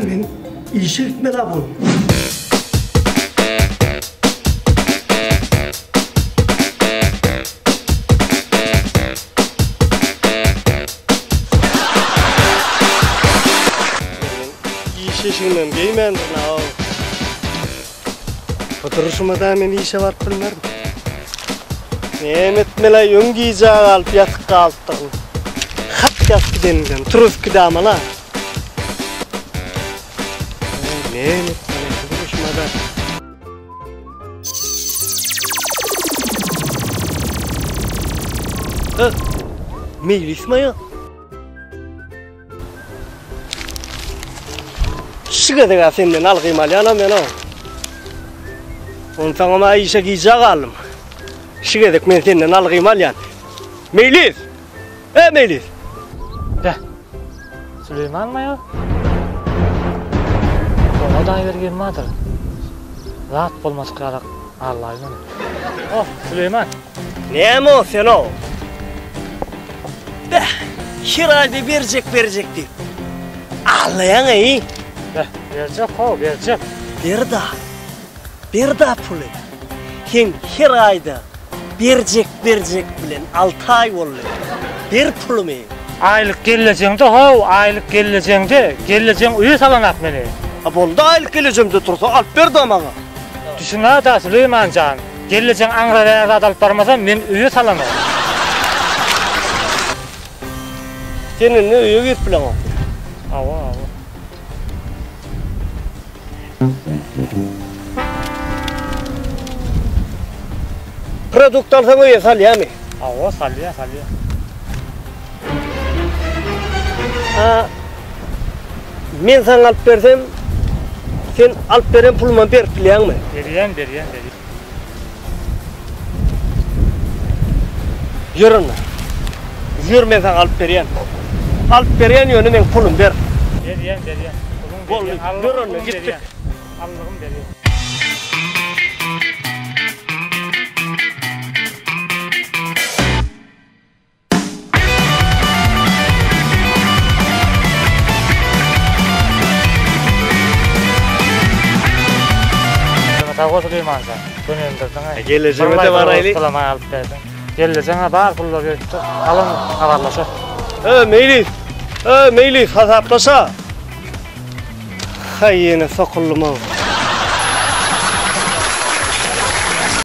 Men işe gitmeli-ä bu. Men iş eşigimem geýmändirin-ow. Bu durşuma-da men işe baryp bilmerin. Näme etmeli-aý, öň gijä galyp ýatyp galypdyryn. Hat ýatyp gidenimden turup gidämel-a. Näme etmeli bu durşuma-da. Hä, Meýlis maýa? Şu gezeg-ä senden algym alýanam men-ow. Onsoňam-a işe gijä galdym. Şu gezek men senden algym alýan. Meýlis! E, Meýlis! Beh, Süleýman maýor? Oňa daýy bergim bardyr. Zat bolmadyk ýalak allaý muny. Oh, Süleýman! Näme o sen-ow? Beh, her aýda berjek berjek diýip. Aldaýaň-eý! Beh, berjek how, berjek. Ber-da. Ber-da puly. Seň her aýda berjek berjek bilen alty aý boldy. Ber pulumy. Aýlyk gellejeňde how, aýlyk gellejeňde. Gellejeň öýe salanak meni. A boldy aýlyk gelejemde tursa alyp ber-da maňa. Düşünä-da Süleýman jan. Gellejeň aňra bäri zat alyp barmasa men öýe salanok. Sen indi öýe girip bileňok. Hawa, hawa. Produkt alsaň öýe salýamy? Hawa, salýa, salýa. A men saňa alyp bersem, sen alyp beren puluma berip bilýäňmi? Berýän, berýän, berýän. Ýör onda. Ýör men saňa alyp berýän. Alyp berýän ýöne meň pulum ber. Berýän, berýän. Puluň Boldy, berýän. ýör onda Aldygym gitdik. berýän. Aldygym berýän. Sag bol Süleýman jan. Gönendirdiň. Gelejeme-de baraýly. Pulama alyp berdiň. Gellejeňe bar pullar gelipdir. Alyn habarlaşar. E, Meýlis. E, Meýlis hasaplaşa. Haý ýene sokuldym-ow.